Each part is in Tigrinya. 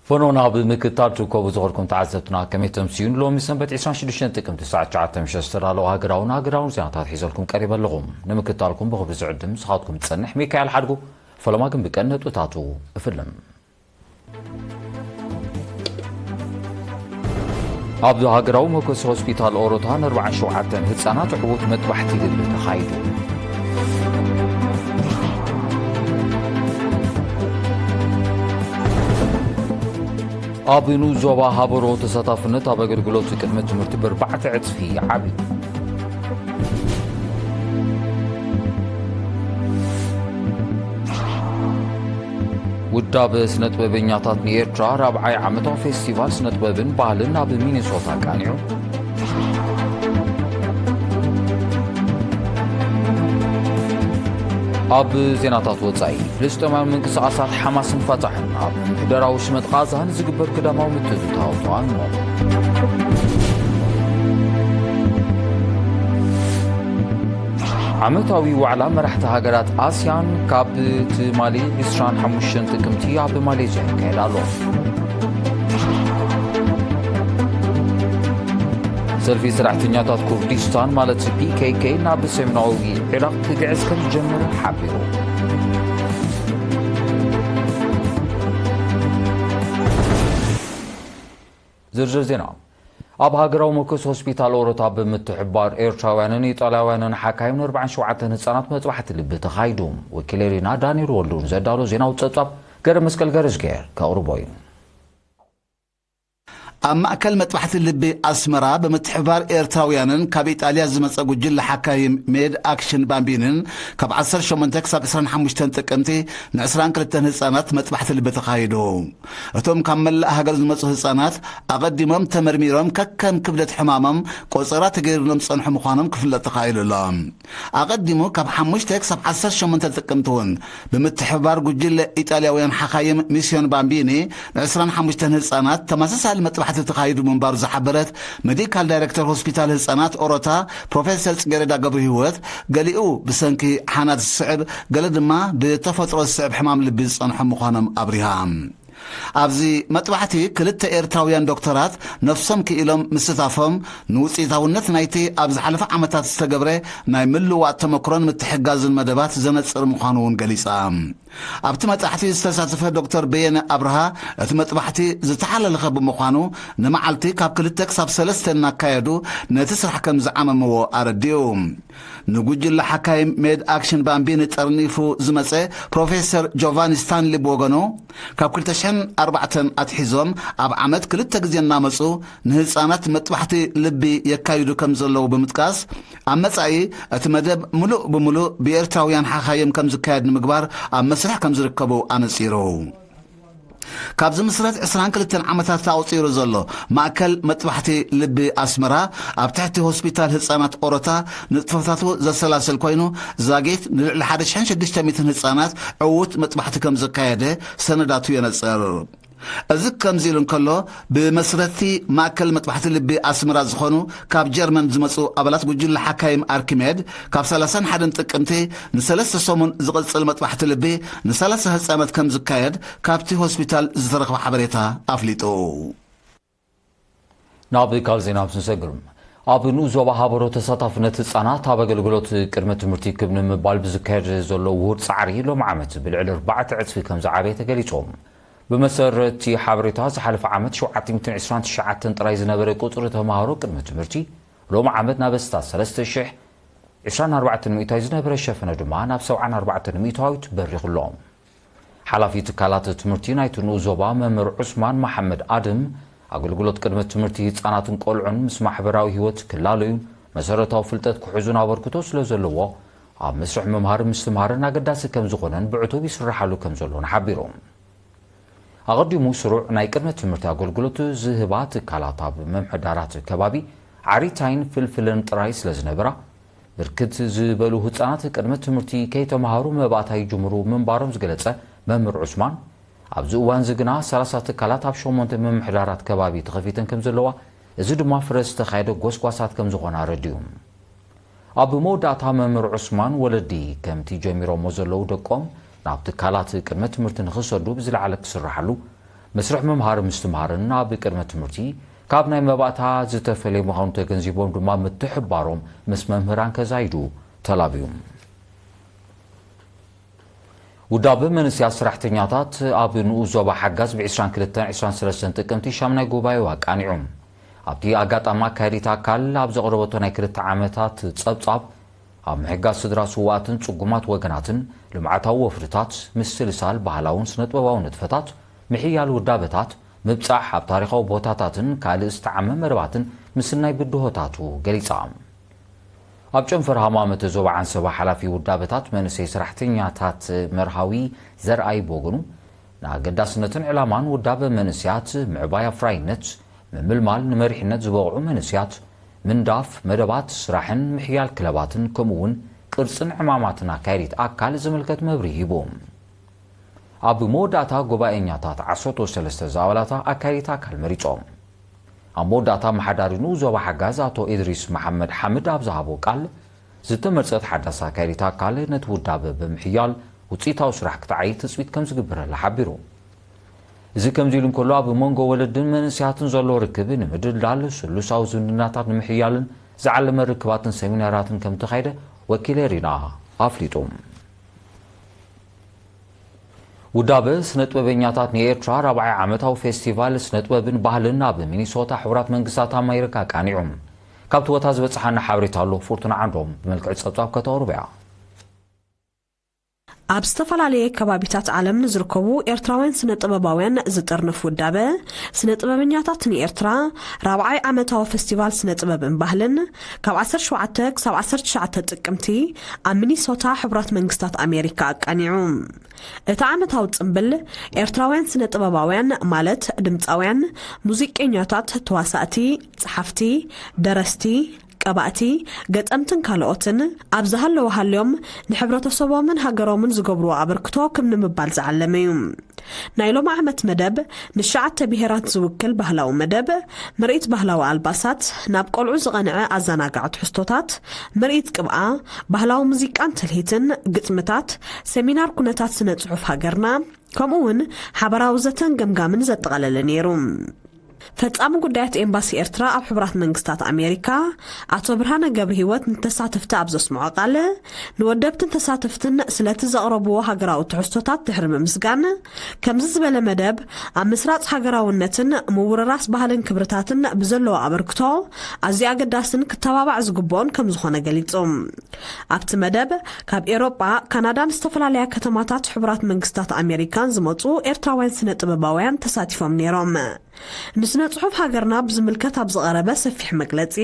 ፈኖና ብምክታል ትርከቡ ዝኸድኩም ተዓዘብትና ከመይ ተምስዩን ሎሚ ሰንበት ዕስራን ሽዱሽተን ጥቅምቲ ሰዓት ትሽዓተ ምሸት ዝተዳለዉ ሃገራውን ሃገራውን ዜናታት ሒዘልኩም ቀሪበ ኣለኹም። ንምክታልኩም ብኽብሪ ዝዕድም ንስኻትኩም ዝጸንሕ ሚካኤል ሓድጉ። ፈለማ ግን ብቀን ነጥብታቱ እፍልም። ኣብ ሃገራዊ መኮሲ ሆስፒታል ኦሮታ ንኣርባዓን ሸውዓተን ህጻናት ዕዉት መጥባሕቲ ልቢ ተኻይዱ። ኣብ ንኡስ ዞባ ሃበሮ ተሳታፍነት ኣብ ኣገልግሎት ቅድመ ትምህርቲ ብኣርባዕተ ዕጽፊ ዓብዩ። ውዳበ ስነጥበበኛታት ንኤርትራ ራብዓይ ዓመታዊ ፌስቲቫል ስነጥበብን ባህልን ኣብ ሚኒሶታ ቃኒዑ። ኣብ ዜናታት ወጻኢ፣ ፍልስጤማውያን ምንቅስቓሳት ሓማስን ፋታሕን ኣብ ምምሕዳራዊ ሽመጥ ቓዛ ንዝግበር ግዳማዊ ምትእትታው ተቓኒኖም። ዓመታዊ ዋዕላ መራሕቲ ሃገራት ኣስያን ካብ ትማሊ ዕስራን ሓሙሽተን ጥቅምቲ ኣብ ማሌዝያ ይካየድ ኣሎ። ሰልፊ ሰራሕተኛታት ኩርዲስታን ማለት ፒ ኬ ኬ ናብ ሰሜናዊ ዒራቕ ክግዕዝ ከም ዝጀመረ ሓቢሩ። ዝርዝር ዜና። ኣብ ሃገራዊ መኮስ ሆስፒታል ኦሮታ ብምትሕብባር ኤርትራውያንን ኢጣልያውያንን ሓካይም ንኣርባዓን ሸውዓተን ህጻናት መጥባሕቲ ልቢ ተኻይዱ። ወኪለይ ሪና ዳንኤል ወልዱ ንዘዳሎ ዜናዊ ጸብጻብ ገረ መስቀል ገረዝጌር ከቕርቦ እዩ። ኣብ ማእከል መጥባሕቲ ልቢ ኣስመራ ብምትሕብባር ኤርትራውያንን ካብ ኢጣልያ ዝመጸ ጉጅለ ሓካይም ሜድ ኣክሽን ባምቢንን ካብ ዓሰርተ ሸሞንተ ክሳብ ዕስራን ሓሙሽተን ጥቅምቲ ንዕስራን ክልተን ህጻናት መጥባሕቲ ልቢ ተኻይዱ። እቶም ካብ መላእ ሃገር ዝመጹ ህጻናት ኣቐዲሞም ተመርሚሮም ከከም ክብደት ሕማሞም ቆጸራ ተገይሩሎም ዝጸንሑ ምዃኖም ክፍለጥ ተኻኢሉ ኣሎ። ኣቐዲሙ ካብ ሓሙሽተ ክሳብ ዓሰርተ ሸሞንተ ጥቅምቲ እውን ብምትሕብባር ጉጅለ ኢጣልያውያን ሓኻይም ሚስዮን ባምቢኒ ንዕስራን ሓሙሽተን ህጻናት ተመሳሳሊ መጥባሕቲ ተኻይዱ ምንባሩ ዝሓበረት ሜዲካል ዳይሬክተር ሆስፒታል ህጻናት ኦሮታ ፕሮፌሰር ጽጌረዳ ገብረ ህይወት፣ ገሊኡ ብሰንኪ ሓናት ዝስዕብ፣ ገለ ድማ ብተፈጥሮ ዝስዕብ ሕማም ልቢ ዝጸንሖም ምዃኖም ኣብሪሃ። ኣብዚ መጥባሕቲ ክልተ ኤርትራውያን ዶክተራት ነፍሶም ክኢሎም ምስታፎም፣ ንውጽኢታውነት ናይቲ ኣብ ዝሓለፈ ዓመታት ዝተገብረ ናይ ምልውዋጥ ተመክሮን ምትሕጋዝን መደባት ዘነጽር ምዃኑ እውን ገሊጻ። ኣብቲ መጥባሕቲ ዝተሳተፈ ዶክተር በየነ ኣብርሃ፣ እቲ መጥባሕቲ ዝተሓላለኸ ብምዃኑ፣ ንመዓልቲ ካብ ክልተ ክሳብ ሰለስተ እናካየዱ ነቲ ስራሕ ከም ዝዓመምዎ ኣረዲኡ። ንጉጅለ ሓካይም ሜድ ኣክሽን ባምቢኒ ጠርኒፉ ዝመጸ ፕሮፌሰር ጆቫኒ ስታንሊ ብወገኑ፣ ካብ ክልተ ሽሕን ኣርባዕተን ኣትሒዞም ኣብ ዓመት ክልተ ግዜ እናመጹ ንህጻናት መጥባሕቲ ልቢ የካይዱ ከም ዘለዉ ብምጥቃስ፣ ኣብ መጻኢ እቲ መደብ ምሉእ ብምሉእ ብኤርትራውያን ሓኻይም ከም ዝካየድ ንምግባር ኣብ መስርሕ ከም ዝርከቡ ኣነጺሩ። ካብ ዝምስረት ዕስራን ክልተን ዓመታት ኣቑጺሩ ዘሎ ማእከል መጥባሕቲ ልቢ ኣስመራ፣ ኣብ ትሕቲ ሆስፒታል ህጻናት ኦሮታ ንጥፈታቱ ዘሰላስል ኮይኑ፣ ዛጊት ንልዕሊ ሓደ ሽሕን ሽዱሽተ ሚእትን ህጻናት ዕዉት መጥባሕቲ ከም ዘካየደ ሰነዳቱ የነጽር። እዚ ከምዚ ኢሉ እንከሎ፣ ብመስረቲ ማእከል መጥባሕቲ ልቢ ኣስመራ ዝኾኑ ካብ ጀርመን ዝመጹ ኣባላት ጉጅለ ሓካይም ኣርኪሜድ፣ ካብ ሰላሳን ሓደን ጥቅምቲ ንሰለስተ ሰሙን ዝቕጽል መጥባሕቲ ልቢ ንሰላሳ ህጻናት ከም ዝካየድ ካብቲ ሆስፒታል ዝተረኽበ ሓበሬታ ኣፍሊጡ። ናብ ካልእ ዜና ምስ ንሰግር፣ ኣብ ንኡስ ዞባ ሃበሮ ተሳታፍነት ህጻናት ኣብ ኣገልግሎት ቅድመ ትምህርቲ ክብ ንምባል ብዝካየድ ዘሎ ውሁድ ጻዕሪ ሎም ዓመት ብልዕሊ ኣርባዕተ ዕጽፊ ከም ዝዓበየ ተገሊጹ። ብመሰረት እቲ ሓበሬታ፣ ዝሓለፈ ዓመት ሸውዓተ ሚእትን ዕስራን ትሽዓተን ጥራይ ዝነበረ ቁጽሪ ተማሃሮ ቅድመ ትምህርቲ፣ ሎም ዓመት ናብ ኣስታት ሰለስተ ሽሕ ዕስራን ኣርባዕተን ሚእታዊ ዝነበረ ሸፈነ ድማ ናብ ሰብዓን ኣርባዕተን ሚእታዊት በሪኹ ኣሎ። ሓላፊ ትካላት ትምህርቲ ናይቲ ንኡስ ዞባ መምህር ዑስማን መሓመድ ኣድም፣ ኣገልግሎት ቅድመ ትምህርቲ ህጻናትን ቆልዑን ምስ ማሕበራዊ ህይወት ክላለዩን መሰረታዊ ፍልጠት ክሕዙን ኣበርክቶ ስለ ዘለዎ፣ ኣብ መስርሕ ምምሃርን ምስትምሃርን ኣገዳሲ ከም ዝኾነን ብዕቱብ ይስራሓሉ ከም ዘሎን ሓቢሩ። ኣቐዲሙ ስሩዕ ናይ ቅድመ ትምህርቲ ኣገልግሎት ዝህባ ትካላት ኣብ ምምሕዳራት ከባቢ ዓሪታይን ፍልፍልን ጥራይ ስለ ዝነበራ፣ ብርክት ዝበሉ ህጻናት ቅድመ ትምህርቲ ከይተማሃሩ መባእታ ይጅምሩ ምንባሮም ዝገለጸ መምህር ዑስማን፣ ኣብዚ እዋን እዚ ግና ሰላሳ ትካላት ኣብ ሸሞንተ ምምሕዳራት ከባቢ ተኸፊተን ከም ዘለዋ፣ እዚ ድማ ፍረ ዝተኻየደ ጎስጓሳት ከም ዝኾነ ኣረዲኡ። ኣብ መወዳእታ መምህር ዑስማን፣ ወለዲ ከምቲ ጀሚሮሞ ዘለዉ ደቆም ናብ ትካላት ቅድመ ትምህርቲ ንኽሰዱ ብዝለዓለ ክስራሓሉ፣ መስርሕ ምምሃር ምስትምሃርን ኣብ ቅድመ ትምህርቲ ካብ ናይ መባእታ ዝተፈለየ ምዃኑ ተገንዚቦም ድማ ምትሕባሮም ምስ መምህራን ከዛይዱ ተላብዩ። ውዳበ መንእሰያት ሰራሕተኛታት ኣብ ንኡስ ዞባ ሓጋዝ ብ ዕስራን ክልተን ዕስራን ሰለስተን ጥቅምቲ ሻምናይ ጉባኤኡ ኣቃኒዑ። ኣብቲ ኣጋጣሚ ኣካያዲት ኣካል ኣብ ዘቕረበቶ ናይ ክልተ ዓመታት ጸብጻብ ኣብ ምሕጋዝ ስድራ ስውኣትን ጽጉማት ወገናትን ልምዓታዊ ወፍርታት፣ ምስልሳል ባህላውን ስነጥበባውን ንጥፈታት፣ ምሕያል ውዳበታት፣ ምብጻሕ ኣብ ታሪኻዊ ቦታታትን ካልእ ዝተዓመ መደባትን ምስናይ ብድሆታቱ ገሊጻ። ኣብ ጨንፈር ሃማመተ ዞባ ዓንሰባ ሓላፊ ውዳበታት መንእሰይ ሰራሕተኛታት መርሃዊ ዘርኣይ ቦገኑ ንኣገዳስነትን ዕላማን ውዳበ መንእሰያት ምዕባይ ኣፍራይነት፣ ምምልማል ንመሪሕነት ዝበቕዑ መንእሰያት፣ ምንዳፍ መደባት ስራሕን ምሕያል ክለባትን ከምኡ እውን ቅርጽን ዕማማትን ኣካያዲት ኣካል ዝምልከት መብርሂ ሂቡ። ኣብ መወዳእታ ጉባኤኛታት ዓሰርተ ሰለስተ ዝኣባላታ ኣካያዲት ኣካል መሪጾም። ኣብ መወዳእታ ኣመሓዳሪ ንኡስ ዞባ ሓጋዝ ኣቶ ኢድሪስ መሓመድ ሓምድ ኣብ ዝሃቦ ቃል፣ ዝተመርጸት ሓዳስ ኣካያዲት ኣካል ነቲ ውዳበ ብምሕያል ውጽኢታዊ ስራሕ ክትዓዪ ትጽቢት ከም ዝግበረላ ሓቢሩ። እዚ ከምዚ ኢሉ እንከሎ፣ ኣብ መንጎ ወለድን መንእሰያትን ዘሎ ርክብ ንምድልዳል፣ ስሉሳዊ ዝምድናታት ንምሕያልን ዝዓለመ ርክባትን ሰሚናራትን ከም ተኻየደ ወኪል ኤሪና ኣፍሊጡ። ውዳበ ስነ ጥበበኛታት ንኤርትራ ራብዓይ ዓመታዊ ፌስቲቫል ስነ ጥበብን ባህልን ኣብ ሚኒሶታ ሕቡራት መንግስታት ኣሜሪካ ኣቃኒዑ። ካብቲ ቦታ ዝበጽሓና ሓበሬታ ኣሎ፣ ፍርቱና ዓንዶም ብመልክዕ ጸብጻብ ከተቕርቦ እያ። ኣብ ዝተፈላለየ ከባቢታት ዓለም ንዝርከቡ ኤርትራውያን ስነ ጥበባውያን ዝጥርንፍ ውዳበ ስነ ጥበበኛታት ንኤርትራ ራብዓይ ዓመታዊ ፌስቲቫል ስነ ጥበብን ባህልን ካብ ዓሰርተ ሸውዓተ ክሳብ ዓሰርተ ትሽዓተ ጥቅምቲ ኣብ ሚኒሶታ ሕቡራት መንግስታት ኣሜሪካ ኣቃኒዑ። እቲ ዓመታዊ ጽምብል ኤርትራውያን ስነ ጥበባውያን ማለት ድምጻውያን፣ ሙዚቀኛታት፣ ተዋሳእቲ፣ ጸሓፍቲ፣ ደረስቲ፣ ቀባእቲ፣ ገጠምትን ካልኦትን ኣብ ዝሃለወ ሃልዮም ንሕብረተሰቦምን ሃገሮምን ዝገብርዎ ኣበርክቶ ክም ንምባል ዝዓለመ እዩ። ናይ ሎሚ ዓመት መደብ ንሸዓተ ብሄራት ዝውክል ባህላዊ መደብ፣ ምርኢት ባህላዊ ኣልባሳት፣ ናብ ቆልዑ ዝቐንዐ ኣዘናጋዒ ትሕዝቶታት፣ ምርኢት ቅብኣ፣ ባህላዊ ሙዚቃን ትልሂትን፣ ግጥምታት፣ ሰሚናር ኩነታት ስነ ጽሑፍ ሃገርና፣ ከምኡ እውን ሓበራዊ ዘተን ገምጋምን ዘጠቓለለ ነይሩ። ፈጻሚ ጉዳያት ኤምባሲ ኤርትራ ኣብ ሕቡራት መንግስታት ኣሜሪካ ኣቶ ብርሃነ ገብረሂወት ንተሳተፍቲ ኣብ ዘስምዖ ቃል፣ ንወደብትን ተሳተፍትን ስለቲ ዘቕረብዎ ሃገራዊ ትሕዝቶታት ድሕሪ ምምስጋን፣ ከምዚ ዝበለ መደብ ኣብ ምስራጽ ሃገራውነትን ምውርራስ ባህልን ክብርታትን ብዘለዎ ኣበርክቶ ኣዝዩ ኣገዳስን ክተባባዕ ዝግብኦን ከም ዝኾነ ገሊጹ። ኣብቲ መደብ ካብ ኤሮጳ፣ ካናዳን ዝተፈላለያ ከተማታት ሕቡራት መንግስታት ኣሜሪካን ዝመጹ ኤርትራውያን ስነ ጥበባውያን ተሳቲፎም ነይሮም። ንስነ ጽሑፍ ሃገርና ብዝምልከት ኣብ ዝቐረበ ሰፊሕ መግለጺ፣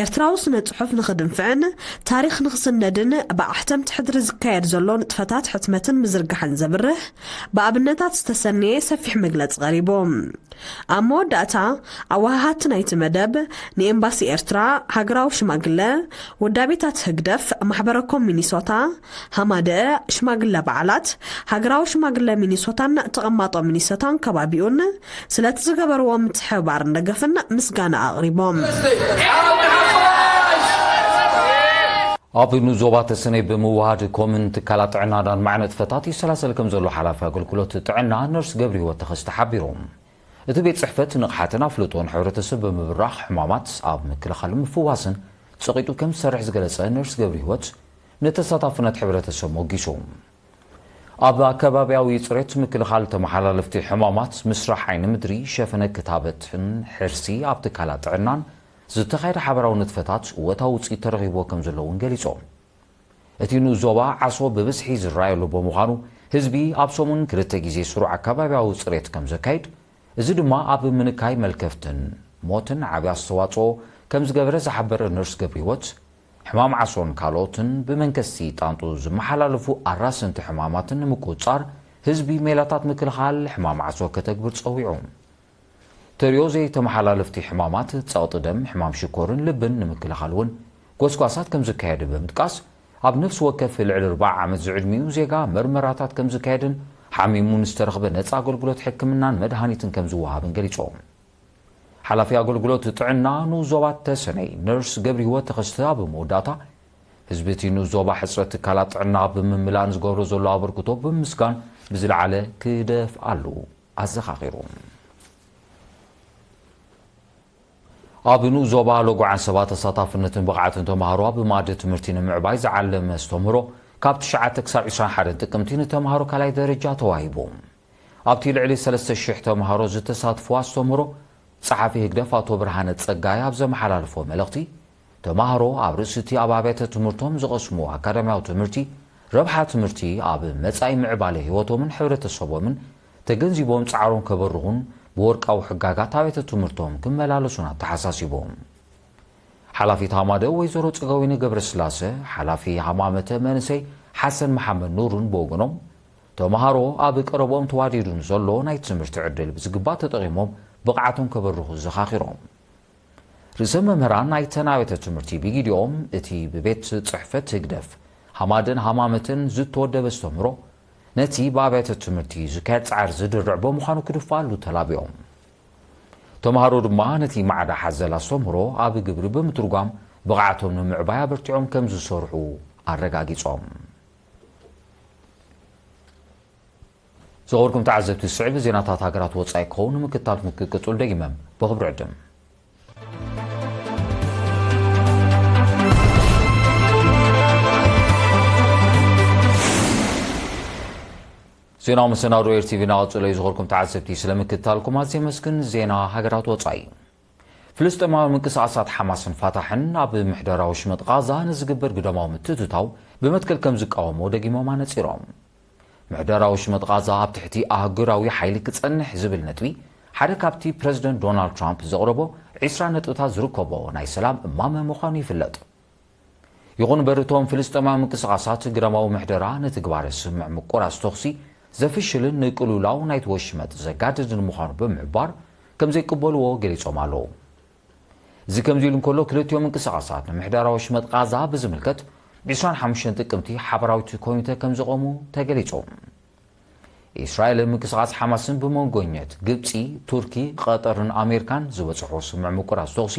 ኤርትራዊ ስነ ጽሑፍ ንኽድንፍዕን ታሪኽ ንኽስነድን ብኣሕተምቲ ሕድሪ ዝካየድ ዘሎ ንጥፈታት ሕትመትን ምዝርጋሕን ዘብርህ ብኣብነታት ዝተሰነየ ሰፊሕ መግለጺ ቀሪቡ። ኣብ መወዳእታ፣ ኣወሃሃድቲ ናይቲ መደብ ንኤምባሲ ኤርትራ፣ ሃገራዊ ሽማግለ፣ ውዳቤታት ህግደፍ፣ ማሕበረ ኮም ሚኒሶታ፣ ሃማደአ፣ ሽማግለ በዓላት፣ ሃገራዊ ሽማግለ ሚኒሶታን ተቐማጦ ሚኒሶታን ከባቢኡን ስለቲ ዝገበርዎ ምትሕብባርን ደገፍን ምስጋና ኣቕሪቦም። ኣብ ንኡስ ዞባ ተሰነይ ብምውሃድ ኮምን ትካላት ጥዕናን ኣድማዒ ንጥፈታት ይሰላሰል ከም ዘሎ ሓላፊ ኣገልግሎት ጥዕና ነርስ ገብረህይወት ተኸስተ ሓቢሩ። እቲ ቤት ጽሕፈት ንቕሓትን ኣፍልጦን ሕብረተሰብ ብምብራኽ ሕማማት ኣብ ምክልኻልን ምፍዋስን ጸቒጡ ከም ዝሰርሕ ዝገለጸ ነርስ ገብረህይወት፣ ንተሳታፍነት ሕብረተሰብ ሞጊሱ። ኣብ ኣከባቢያዊ ጽሬት ምክልኻል ተመሓላለፍቲ ሕማማት ምስራሕ ዓይኒ ምድሪ ሸፈነ ክታበትን ሕርሲ ኣብ ትካላት ጥዕናን ዝተኻየደ ሓበራዊ ንጥፈታት እወታዊ ውጽኢት ተረኺብዎ ከም ዘሎ እውን ገሊጾም። እቲ ንኡስ ዞባ ዓሶ ብብዝሒ ዝረኣየሉ ብምዃኑ፣ ህዝቢ ኣብ ሰሙን ክልተ ግዜ ስሩዕ ኣከባቢያዊ ጽሬት ከም ዘካይድ፣ እዚ ድማ ኣብ ምንካይ መልከፍትን ሞትን ዓቢ ኣስተዋጽኦ ከም ዝገበረ ዝሓበረ ነርስ ገብረህይወት፣ ሕማም ዓሶን ካልኦትን ብመንከስቲ ጣንጡ ዝመሓላለፉ ኣራሰንቲ ሕማማትን ንምቁጽጻር፣ ህዝቢ ሜላታት ምክልኻል ሕማም ዓሶ ከተግብር ጸዊዑ። ተሪኦ ዘይተመሓላለፍቲ ሕማማት ጸቕጢ ደም፣ ሕማም ሽኮርን ልብን ንምክልኻል እውን ጎስጓሳት ከም ዝካየድ ብምጥቃስ፣ ኣብ ነፍሲ ወከፍ ልዕሊ ኣርብዓ ዓመት ዝዕድሚኡ ዜጋ መርመራታት ከም ዝካየድን ሓሚሙ ንዝተረኽበ ነጻ ኣገልግሎት ሕክምናን መድሃኒትን ከም ዝወሃብን ገሊጾም። ሓላፊ ኣገልግሎት ጥዕና ንኡስ ዞባ ተሰነይ ነርስ ገብረህይወት ተኸስተ ኣብ መወዳእታ፣ ህዝቢ እቲ ንኡስ ዞባ ሕጽረት ትካላት ጥዕና ብምምላእ ንዝገብሮ ዘሎ ኣበርክቶ ብምምስጋን ብዝለዓለ ክደፍ ኣለዎ። ኣዘኻኺሩ። ኣብ ንኡስ ዞባ ሎጎ ዓንሰባ ተሳታፍነትን ብቕዓትን ተምሃሮ ኣብ መኣዲ ትምህርቲ ንምዕባይ ዝዓለመ ኣስተምህሮ ካብ ትሽዓተ ክሳብ ዕስራን ሓደን ጥቅምቲ ንተምሃሮ ካልኣይ ደረጃ ተዋሂቡ። ኣብቲ ልዕሊ ሰለስተ ሽሕ ተምሃሮ ዝተሳትፎ ኣስተምህሮ ጸሓፊ ህግደፍ ኣቶ ብርሃነ ጸጋይ ኣብ ዘመሓላለፎ መልእኽቲ፣ ተምሃሮ ኣብ ርእሲ እቲ ኣብ ኣብያተ ትምህርቶም ዝቐስምዎ ኣካዳሚያዊ ትምህርቲ፣ ረብሓ ትምህርቲ ኣብ መጻኢ ምዕባለ ህይወቶምን ሕብረተሰቦምን ተገንዚቦም ጻዕሮም ከበርኹን ብወርቃዊ ሕጋጋት ኣብያተ ትምህርቶም ክመላለሱን ኣተሓሳሲቡ። ሓላፊት ሃማደ ወይዘሮ ጽገወይኒ ገብረስላሰ፣ ሓላፊ ሃማመተ መንእሰይ ሓሰን መሓመድ ኑርን ብወገኖም፣ ተምሃሮ ኣብ ቀረብኦም ተዋዲዱ ንዘሎ ናይ ትምህርቲ ዕድል ብዝግባእ ተጠቒሞም ብቕዓቶም ከበርኹ ዘኻኺሮም። ርእሰ መምህራን ናይተን ኣብያተ ትምህርቲ ብጊዲኦም፣ እቲ ብቤት ጽሕፈት ህግደፍ ሃማደን ሃማመተን ዝተወደበ ኣስተምህሮ ነቲ ብኣብያተ ትምህርቲ ዝካየድ ጻዕሪ ዝድርዕ ብምዃኑ ክድፍኣሉ ተላቢዮም። ተምሃሮ ድማ ነቲ ማዕዳ ሓዘል ኣስተምህሮ ኣብ ግብሪ ብምትርጓም ብቕዓቶም ንምዕባይ ኣበርቲዖም ከም ዝሰርሑ ኣረጋጊጾም። ዝኸበርኩም ተዓዘብቲ፣ ዝስዕብ ዜናታት ሃገራት ወጻኢ ክኸውን ንምክትታልኩም ክቅጽሉ ደጊመ ብኽብሪ ዕድም። ዜናዊ መሰናድኦ ኤር ቲቪ እናቐጸለ እዩ። ዝኸበርኩም ተዓዘብቲ፣ ስለ ምክትታልኩም ኣዝየ የመስግን። ዜና ሃገራት ወጻኢ። ፍልስጤማውያን ምንቅስቓሳት ሓማስን ፋታሕን ኣብ ምሕደራዊ ሽመጥ ቓዛ ንዝግበር ግዳማዊ ምትእትታው ብመትከል ከም ዝቃወምዎ ደጊሞም ኣነጺሮም። ምሕደራዊ ሽመጥ ቓዛ ኣብ ትሕቲ ኣህጉራዊ ሓይሊ ክጸንሕ ዝብል ነጥቢ፣ ሓደ ካብቲ ፕረዚደንት ዶናልድ ትራምፕ ዘቕረቦ ዕስራ ነጥብታት ዝርከቦ ናይ ሰላም እማመ ምዃኑ ይፍለጥ። ይኹን እምበር፣ እቶም ፍልስጤማዊ ምንቅስቓሳት ግዳማዊ ምሕደራ ንትግባረ ስምምዕ ምቁራጽ ተኹሲ ዘፍሽልን ንቅልውላው ናይቲ ወሽመጥ ዘጋድድን ምዃኑ ብምሕባር፣ ከም ዘይቅበልዎ ገሊጾም ኣለዉ። እዚ ከምዚ ኢሉ እንከሎ፣ ክልቲኦም ምንቅስቓሳት ንምሕደራዊ ወሽመጥ ቓዛ ብዝምልከት፣ ብ ዕስራን ሓሙሽተን ጥቅምቲ ሓባራዊት ኮሚተ ከም ዘቖሙ ተገሊጹ። እስራኤልን ምንቅስቓስ ሓማስን ብመንጎኘት ግብጺ፣ ቱርኪ፣ ቐጠርን ኣሜሪካን ዝበጽሖ ስምምዕ ምቁራጽ ተኹሲ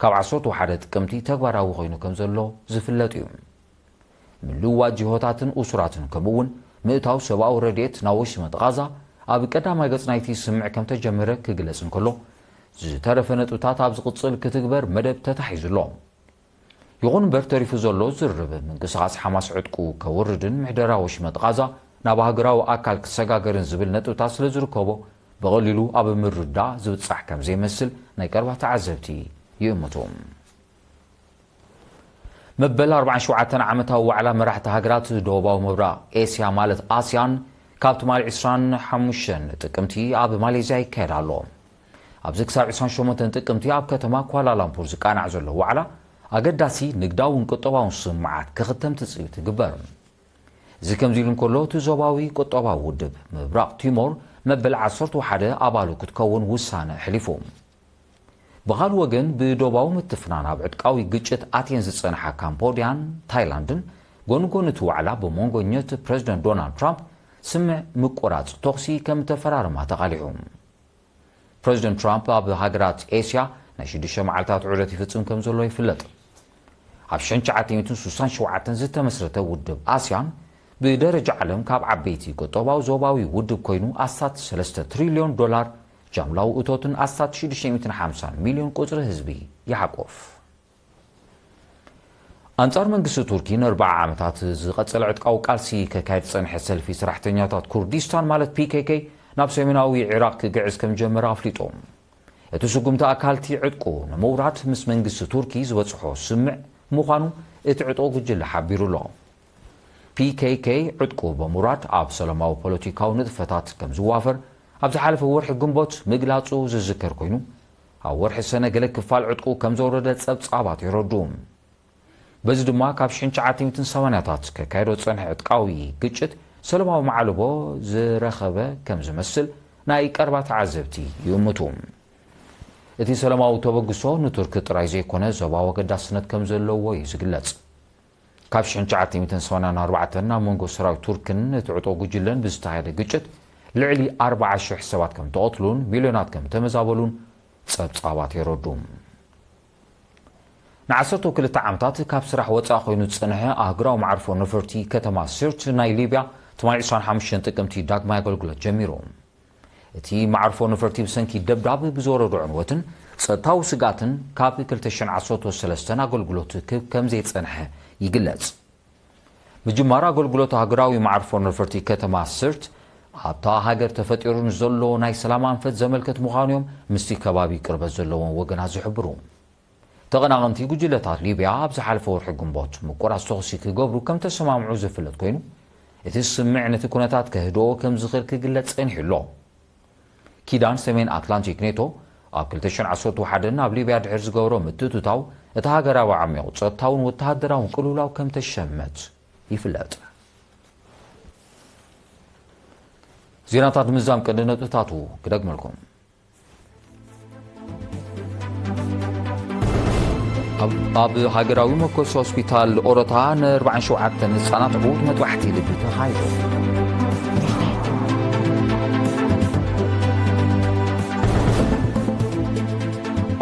ካብ ዓሰርተ ሓደ ጥቅምቲ ተግባራዊ ኮይኑ ከም ዘሎ ዝፍለጥ እዩ። ምልዋጥ ጅሆታትን እሱራትን ከምኡ እውን ምእታው ሰብኣዊ ረድኤት ናብ ወሽመጥ ቓዛ ኣብ ቀዳማይ ገጽ ናይቲ ስምምዕ ከም ተጀመረ ክግለጽ እንከሎ፣ ዝተረፈ ነጥብታት ኣብ ዝቕጽል ክትግበር መደብ ተታሒዙ ኣሎ። ይኹን እምበር፣ ተሪፉ ዘሎ ዝርርብ ምንቅስቓስ ሓማስ ዕጥቁ ከውርድን ምሕደራ ወሽመጥ ቓዛ ናብ ሃገራዊ ኣካል ክሰጋገርን ዝብል ነጥብታት ስለ ዝርከቦ፣ ብቐሊሉ ኣብ ምርዳእ ዝብጻሕ ከም ዘይመስል ናይ ቀረባ ተዓዘብቲ ይእምቱ። መበል ኣርባዓን ሸውዓተን ዓመታዊ ዋዕላ መራሕቲ ሃገራት ደቡባዊ ምብራቕ ኤስያ ማለት ኣስያን ካብ ትማሊ ዕስራን ሓሙሽተን ጥቅምቲ ኣብ ማሌዝያ ይካየድ ኣሎ። ኣብዚ ክሳብ ዕስራን ሸሞንተን ጥቅምቲ ኣብ ከተማ ኳላላምፑር ዝቃናዕ ዘሎ ዋዕላ ኣገዳሲ ንግዳውን ቁጠባውን ስምምዓት ክኽተም ትጽቢት ይግበር። እዚ ከምዚ ኢሉ እንከሎ፣ እቲ ዞባዊ ቁጠባዊ ውድብ ምብራቕ ቲሞር መበል ዓሰርተ ሓደ ኣባሉ ክትከውን ውሳነ ኣሕሊፉ። ብኻልእ ወገን፣ ብዶባዊ ምትፍናን ኣብ ዕጥቃዊ ግጭት ኣትየን ዝጸንሓ ካምቦድያን ታይላንድን፣ ጎኒ ጎኒ እቲ ዋዕላ ብመንጎኘት ፕረዚደንት ዶናልድ ትራምፕ ስምምዕ ምቁራጽ ተኹሲ ከም ተፈራረማ ተቓሊሑ። ፕረዚደንት ትራምፕ ኣብ ሃገራት ኤስያ ናይ ሽዱሽተ መዓልታት ዑደት ይፍጽም ከም ዘሎ ይፍለጥ። ኣብ ሽሕን ትሽዓተ ሚእትን ስሳን ሸውዓተን ዝተመስረተ ውድብ ኣስያን፣ ብደረጃ ዓለም ካብ ዓበይቲ ቁጠባዊ ዞባዊ ውድብ ኮይኑ፣ ኣስታት ሰለስተ ትሪልዮን ዶላር ጃምላዊ እቶትን ኣስታት ሽዱሽተ ሚእትን ሓምሳን ሚልዮን ቁጽሪ ህዝቢ ይሓቁፍ። ኣንጻር መንግስቲ ቱርኪ ንኣርብዓ ዓመታት ዝቐጸለ ዕጥቃዊ ቃልሲ ከካየድ ዝጸንሐ ሰልፊ ሰራሕተኛታት ኩርዲስታን ማለት ፒ ኬ ኬ ናብ ሰሜናዊ ዒራቕ ክግዕዝ ከም ጀመረ ኣፍሊጡ። እቲ ስጉምቲ ኣካል እቲ ዕጥቁ ንምውራድ ምስ መንግስቲ ቱርኪ ዝበጽሖ ስምምዕ ምዃኑ እቲ ዕጡቕ ጉጅለ ሓቢሩ ኣሎ። ፒ ኬ ኬ ዕጥቁ ብምውራድ ኣብ ሰላማዊ ፖለቲካዊ ንጥፈታት ከም ዝዋፈር ኣብ ዝሓለፈ ወርሒ ግንቦት ምግላጹ ዝዝከር ኮይኑ፣ ኣብ ወርሒ ሰነ ገለ ክፋል ዕጥቁ ከም ዘውረደ ጸብጻባት የረድኡ። በዚ ድማ ካብ ሽሕን ትሽዓተ ሚእትን ሰማንያታት ከካየዶ ዝጸንሐ ዕጥቃዊ ግጭት ሰላማዊ ማዕልቦ ዝረኸበ ከም ዝመስል ናይ ቀረባ ተዓዘብቲ ይእምቱ። እቲ ሰላማዊ ተበግሶ ንቱርኪ ጥራይ ዘይኮነ ዞባዊ ኣገዳስነት ከም ዘለዎ እዩ ዝግለጽ። ካብ ሽሕን ትሽዓተ ሚእትን ሰማንያን ኣርባዕተን ኣብ መንጎ ሰራዊት ቱርክን እቲ ዕጡቕ ጉጅለን ብዝተኻየደ ግጭት ልዕሊ ኣርብዓ ሽሕ ሰባት ከም ተቐትሉን ሚልዮናት ከም ተመዛበሉን ጸብጻባት የረዱ። ንዓሰርተ ክልተ ዓመታት ካብ ስራሕ ወጻኢ ኮይኑ ዝጸንሐ ኣህጉራዊ መዓርፎ ነፈርቲ ከተማ ሲርት ናይ ሊብያ ትማሊ ዕስራን ሓሙሽተን ጥቅምቲ ዳግማይ ኣገልግሎት ጀሚሩ። እቲ መዓርፎ ነፈርቲ ብሰንኪ ደብዳብ ብዝወረዶ ዕንወትን ጸጥታዊ ስግኣትን ካብ ክልተ ሽሕን ዓሰርተ ሰለስተን ኣገልግሎት ክህብ ከም ዘይጸንሐ ይግለጽ። ምጅማር ኣገልግሎት ሃገራዊ መዓርፎ ነፈርቲ ከተማ ስርት ኣብታ ሃገር ተፈጢሩ ንዘሎ ናይ ሰላም ኣንፈት ዘመልከት ምዃኑ እዮም ምስቲ ከባቢ ቅርበት ዘለዎም ወገናት ዝሕብሩ። ተቐናቐንቲ ጉጅለታት ሊብያ ኣብ ዝሓለፈ ወርሒ ግንቦት ምቁራጽ ተኹሲ ክገብሩ ከም ተሰማምዑ ዝፍለጥ ኮይኑ፣ እቲ ስምምዕ ነቲ ኩነታት ከህድኦ ከም ዝኽእል ክግለጽ ጸኒሑ ኣሎ። ኪዳን ሰሜን ኣትላንቲክ ኔቶ ኣብ ክልተ ሽሕን ዓሰርተ ሓደን ኣብ ሊብያ ድሕሪ ዝገበሮ ምትእትታው፣ እታ ሃገር ኣብ ዓሚቕ ጸጥታውን ወተሃደራውን ቅልውላው ከም ተሸመት ይፍለጥ። ዜናታት ምዛም ቀንዲ ነጥብታቱ ክደግመልኩም። ኣብ፣ ኣብ ሃገራዊ መኮስ ሆስፒታል ኦሮታ ን ኣርባዓን ሸውዓተን ህጻናት ዕዉት መጥባሕቲ ልቢ ተኻይዱ።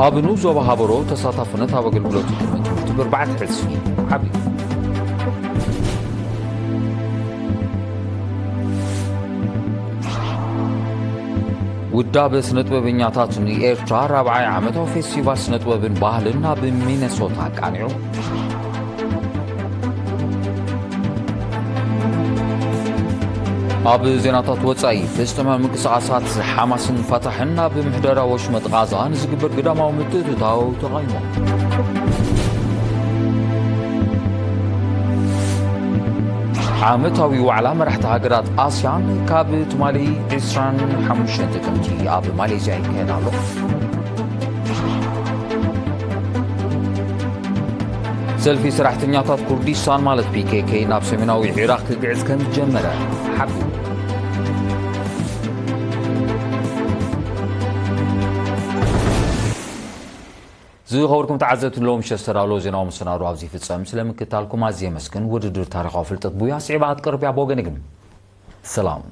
ኣብ ንኡስ ዞባ ሃበሮ ተሳታፍነት ኣብ ኣገልግሎት ቅድመ ትምህርቲ ብኣርባዕተ ዕጽፊ ዓብዩ። ውዳበ ስነጥበበኛታት ንኤርትራ ራብዓይ ዓመታዊ ፌስቲቫል ስነጥበብን ባህልን ኣብ ሚነሶታ ቃኒዑ። ኣብ ዜናታት ወጻኢ፣ ፍጽመ ምንቅስቓሳት ሓማስን ፋታሕን ኣብ ምሕደራ ወሽመጥ ቓዛ ንዝግበር ግዳማዊ ምትእትታው ተቓይሞም። ዓመታዊ ዋዕላ መራሕቲ ሃገራት ኣስያን ካብ ትማሊ ዕስራን ሓሙሽተን ጥቅምቲ ኣብ ማሌዝያ ይካየድ ኣሎ። ሰልፊ ሰራሕተኛታት ኩርዲስታን ማለት ፒ ኬ ኬ ናብ ሰሜናዊ ዒራቕ ክግዕዝ ከም ዝጀመረ ሓቢሩ። ዝኸበርኩም ተዓዘብቲ፣ ሎም ሸስተራሎ ዜናዊ መሰናዶ ኣብዚ ይፍጸም። ስለ ምክታልኩም ኣዝየ የመስግን። ውድድር ታሪኻዊ ፍልጠት ቡያ ስዒባ ክትቀርብ እያ። ብወገነይ ግን ሰላም።